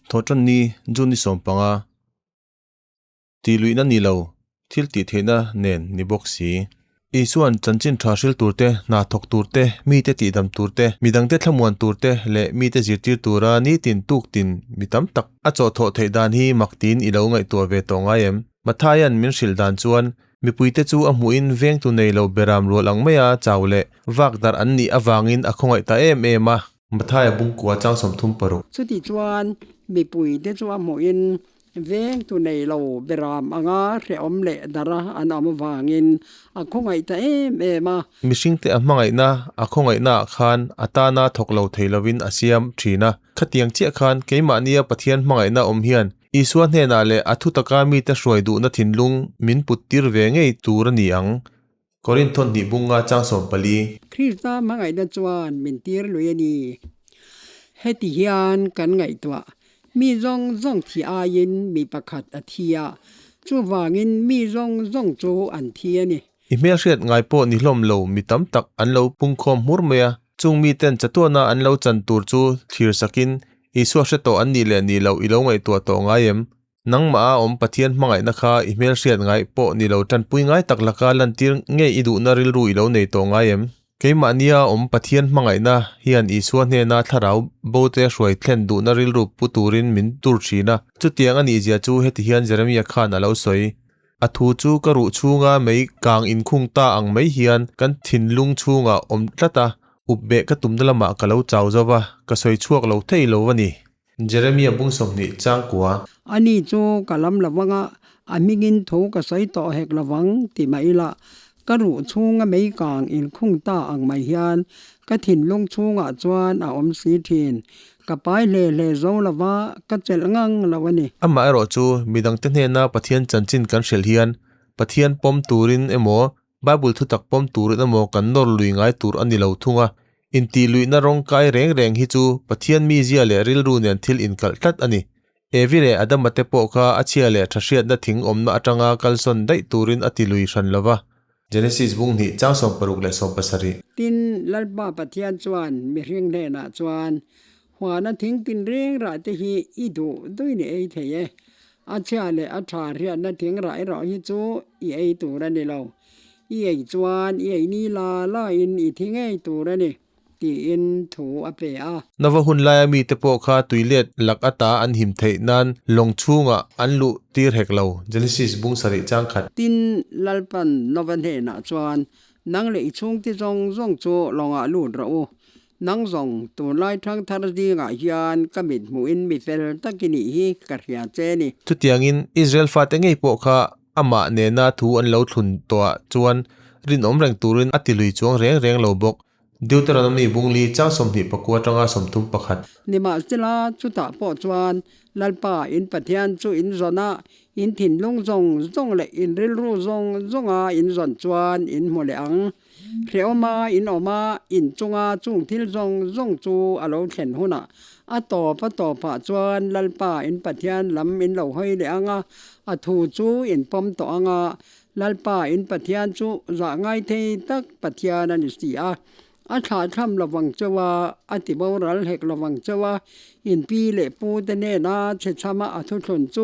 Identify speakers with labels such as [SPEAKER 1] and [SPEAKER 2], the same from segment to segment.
[SPEAKER 1] Thawhṭanni June ni 15, Tih luihna ni lo, thil tih theihna nen ni bawk si. Isua'n chanchin tha hril tur te, hna thawk tur te, mite tihdam tur te, midangte thlamuan tur te leh mite zirtir tura nitin tuktin mi tam tak a chawhthawh theih dan hi mak tiin i lo ngaihtuah ve tawh ngai em? Mathaia'n min hrilh dan chuan mipuite chu a hmuhin vengtu nei lo beram rual ang maia chau leh vak darh an nih avangin a khawngaih ta em em a. Mathaia bungkua chang 36.
[SPEAKER 2] Chuti chuan mipuite chu a hmuhin vengtu nei lo beram anga hrehawm leh dara an awm avangin a khawngaih ta em em a.
[SPEAKER 1] Mihringte a hmangaihna a khawngaihnaah khan a tana thawk lo thei lovin a siam thin a. Khatiang chiah khan keimahnia Pathian hmangaihna awm hian Isua hnenah leh a thutaka mite hruai duhna thinlung min puttir ve ngei tur a ni ang. Korinthon hnih bunga chang 14.
[SPEAKER 2] Krista hmangaihna chuan min tir lui a ni. Heti hian kan ngaihtuah, Mi zawng zawng thi aiin mi pakhat a thi a, chuvangin mi zawng zawng chu an thi a ni.
[SPEAKER 1] I hmelhriat ngai pawh ni hlawm lo mi tam tak an lo pungkhawm hmur mai a, chung miten chatuana an lo chan tur chu thlir sakin Isua hre tawh an nih leh nih loh i lo ngaihtuah tawh ngai em? Nangmah a awm Pathian hmangaihna kha i hmelhriat ngai pawh ni lo tanpui ngai tak laka lantir ngei i duhna rilru i lo nei tawh ngai em? Keimahnia awm Pathian hmangaihna hian Isua hnena thlarau bote hruai thlen duhna rilru pu turin min tur thin a. Chutiang a nihzia chu heti hian Jeremia khan a lo sawi, A thu chu ka ruh chhunga mei kang inkhung ta ang mai hian kan thinlung chhungah awm tlat a, up beh ka tumna lamah ka lo chau zo va, ka sawi chhuak lo thei lo a ni. Jeremia bung 20 chang kua.
[SPEAKER 2] Ani chu ka lam lovang a, a hmingin thu ka sawi tawh hek lovang ti mah ila, ka ruh chhunga mei kang inkhung ta ang mai hian ka thinlung chhungah chuan a awm si thin. Ka pai hle hle zo lova, ka chelh ngang lo a ni.
[SPEAKER 1] Amaherawh chu midangte hnena Pathian chanchin kan hrilh hian Pathian pawm turin emaw Bible thutak pawm turin emaw kan nawr lui ngai tur a ni lo thung a, intihluihna rawng kai reng reng hi chu Pathian mizia leh rilru nen thil inkalh tlat a ni. Evi leh Adama te pawh kha a chhia leh tha hriatna thing awmna atanga kalsawn daih turin a ti lui hran lo va. Genesis bung hnih chang 60 leh 70.
[SPEAKER 2] Tin, Lalpa Pathian chuan mihring hnenah chuan, Huana thing tin reng rah te hi i duh duin i ei thei e. A chhia leh a tha hriatna thing rah erawh hi chu i ei tur a ni lo. I ei chuan i ei ni la la in i thi ngei tur a ni, tiin thu a pe a.
[SPEAKER 1] Nova hun laia mite pawh kha tuilet lak ata an him theih nan lawng chhungah an luh tir hek lo, Genesis bung sarih chang khat.
[SPEAKER 2] Tin, Lalpan Nova hnenah chuan, Nang leh i chhungte zawng zawng chu lawngah lut rawh u, Nang zawng, tunlai thangthar zingah hian ka mit hmuhin mi fel tak i nih hi ka hria che ni.
[SPEAKER 1] Chutiangin Israel fate ngei pawh kha amah nena thu an lo thlun tawhah chuan rinawm reng turin a ti lui chuang reng reng lo bawk. Deuteronomy bungli chang 24 atanga 31.
[SPEAKER 2] Nimahsela, chutah pawh chuan Lalpa in Pathian chu in zawn a, in thinlung zawng zawng leh in rilru zawng zawnga in zawn chuan in hmu leh ang. Hrehawma in awm a, in chunga chung thil zawng zawng chu a lo thlen hunah a tawp a tawpah chuan Lalpa in Pathian lam in lo hawi leh ang a, a thu chu in pawm tawh ang a, Lalpa in Pathian chu zah ngai thei tak Pathian a ni si a, a thlahthlam lovang cheu a, a ti boral hek lovang cheu a, in pi leh pu te nena chhechhama a thuthlun chu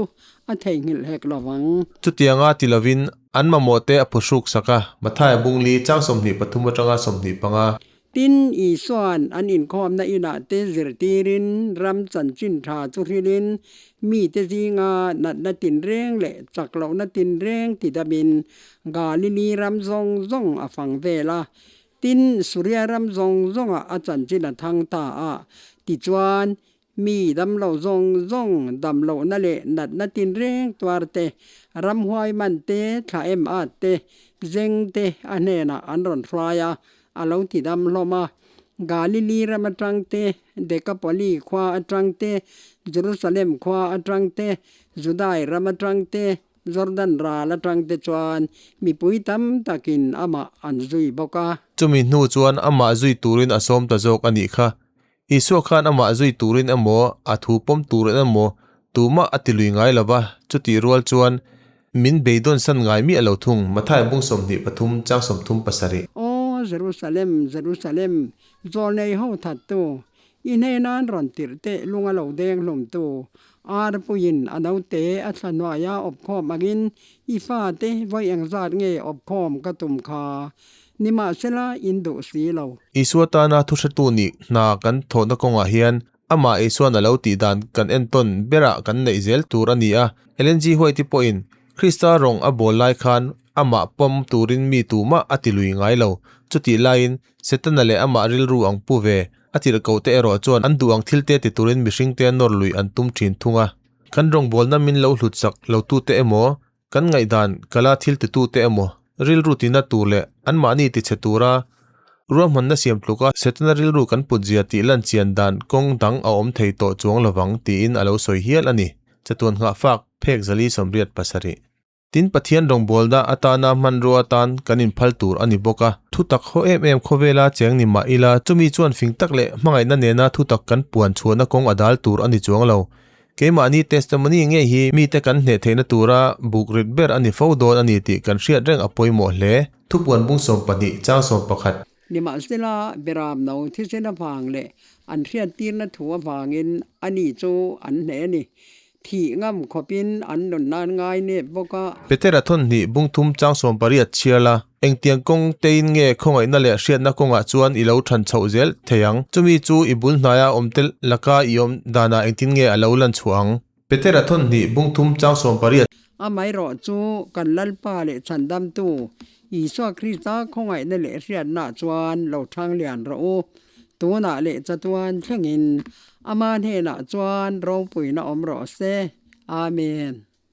[SPEAKER 2] a theihnghilh hek lovang.
[SPEAKER 1] Chutianga ti lovin An mamawh te a phuhruk sak a, Mathaia bungli chang 23 atanga 25.
[SPEAKER 2] Tin, Isua'n an inkhawmna inah te zirtirin ram chanchin tha chu hrilhin mite zinga natna tinreng leh chak lohna tinreng ti damin Galili ram zawng zawng a fang vel a. Tin, Suria ram zawng zawngah a chanchin a thang ta a. Tichuan, Mi damlo zawng zawng damlohna leh natna tinreng tuar te, ramhuai man te, thla em at te, zeng te a hnenah an rawn hruai a, a lo ti dam hlawm a. Galili ram atang te, Dekapoli khua atang te, Jerusalem khua atang te, Judai ram atang te, Jordan ral atang te chuan mipui tam takin amah an zui bawk a.
[SPEAKER 1] Chumi hnu chuan amah zui turin a sawm ta zawk a nih kha. Isua khan amah zui turin emaw, a thu pawm turin emaw tumah a ti lui ngai lo va, chutih rual chuan min beidawnsan ngai miah lo thung, Matthai bung 23 chang 37.
[SPEAKER 2] Aw Jerusalem, Jerusalem, zawlnei ho thattu! I hnenan rawn tirh teh lunga lo deng hlawmtu Arpuiin a naute a thla hnuaia awpkhawm angin i fate vawi engzat nge awpkhawm ka tum kha nimahsela in duh si lo.
[SPEAKER 1] Isua tana thuhretu nih hna kan thawhna kawngah hian amah Isuan a lo tih dan kan entawn berah kan neih zel tur a ni a. Ellen G. White-i pawhin Krista rawng a bawl lai khan amah pawm turin mi tumah a ti lui ngai lo. Chutih laiin Setana leh amah rilru ang pu ve A tirhkohte erawh chuan an duh ang thilte ti turin mihringte nawr luih an tum thin thung a. Kan rawngbawlna min lo hlutsak lotute emaw, kan ngaihdan kala thil titute emaw, rilru tina tur leh anmahni tichhe tura ruahmanna siam tluka Setana rilru kan putzia tih lan chian dan kawng dang a awm thei tawh chuang lovang tiin a lo sawi hial a ni. Chatuan nghahfak phek 487. Tin, Pathian rawngbawlna atana hmanrua atan kan inphal tur a ni bawk a. Thutak haw em em khawvela cheng ni mah ila, chumi chuan fing tak leh hmangaihna nena thutak kan puan chhuahna kawng a dal tur a ni chuang lo. Keimahni testimony ngei hi mite kan hneh theihna tura buk rit ber a ni fo dawn a ni tih kan hriat reng a pawimawh hle. Thupuan bung 12 chang 11.
[SPEAKER 2] Nimahsela, Beramno thisen avang leh an hriattirna thu avangin ani chu an hneh a ni. Thih ngam khawpin an nun nan ngai nep bawk a.
[SPEAKER 1] Petera thawn hnih bung thum chang 80 chhiar la, engtiang kawng tein nge khawngaihna leh hriatna kawngah chuan i lo than chhoh zel thei ang? Chumi chu i bul hnaia awm tel laka i awm danah engtin nge a lo lan chhuah ang? Petera thawn hnih bung thum chang 80.
[SPEAKER 2] Amaherawh chu kan Lalpa leh Chhandamtu Isua Krista khawngaihna leh hriatna chuan lo thang lian rawh u. Tunah leh chatuan thlengin Ama hnenah chuan ropuina awm rawh se. Amen.